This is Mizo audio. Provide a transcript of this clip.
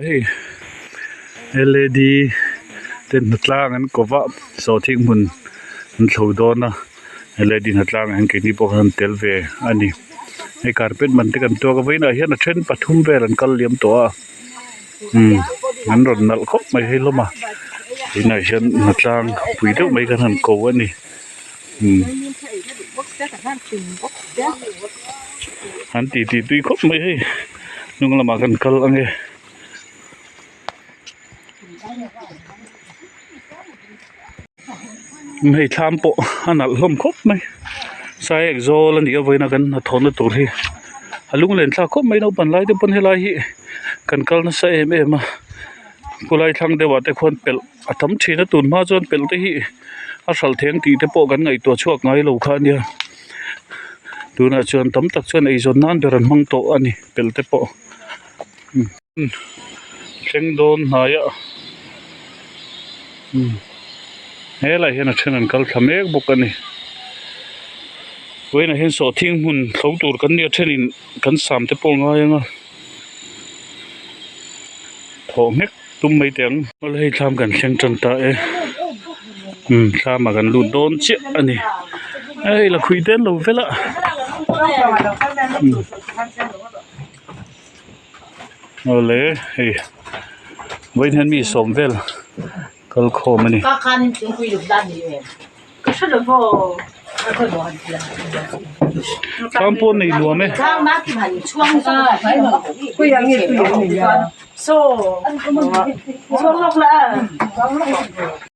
Hei lad te hnatlang an ko va sawhthing hmun an thlo dawn a lad hnatlang ah hian keini pawh khan tel ve a ni hei carpet man te kan tuak a vawiinah hian a then pathum vel an kal liam tawh a umm an rawn nalh khawp mai hei hlawm a tunah hian hnatlang pui deuh mai khan han ko a ni umm an ti ti tui khawp mai hei hnung lamah kan kal ange. Hei thlam pawh a nalh hlawm khawp mai saiek zawl a nih a vawiin a kan hnathawhna tur hi a lunglen thlak khawp mai naupang lai te pawn helai hi kan kal nasa em em a khulai thlang deuh ah te khuan pelh a tam thin a tun hma chuan pelh te hi a hralh theng tih te pawh kan ngaihtuah chhuak ngai lo kha a nia tunah chuan tam tak chuan eizawn nan ber an hmang tawh a ni pelh te pawh. Thleng dawn hnaiah helaiah hian a then an kal thla mek bawk a ni vawiinah hian sawhthing hmun thlo tur kan nia thenin kan sam te pawh a ngai ang a thawh nghek tum mai teh ang awle hei thlam kan thleng tan ta e thlam ah kan lut dawn chiah a ni hei lakhuih te an lo vel a. Awle hei vawiin hian mi sawm vel kal khawm a ni. Thlam pawh nei nuam e.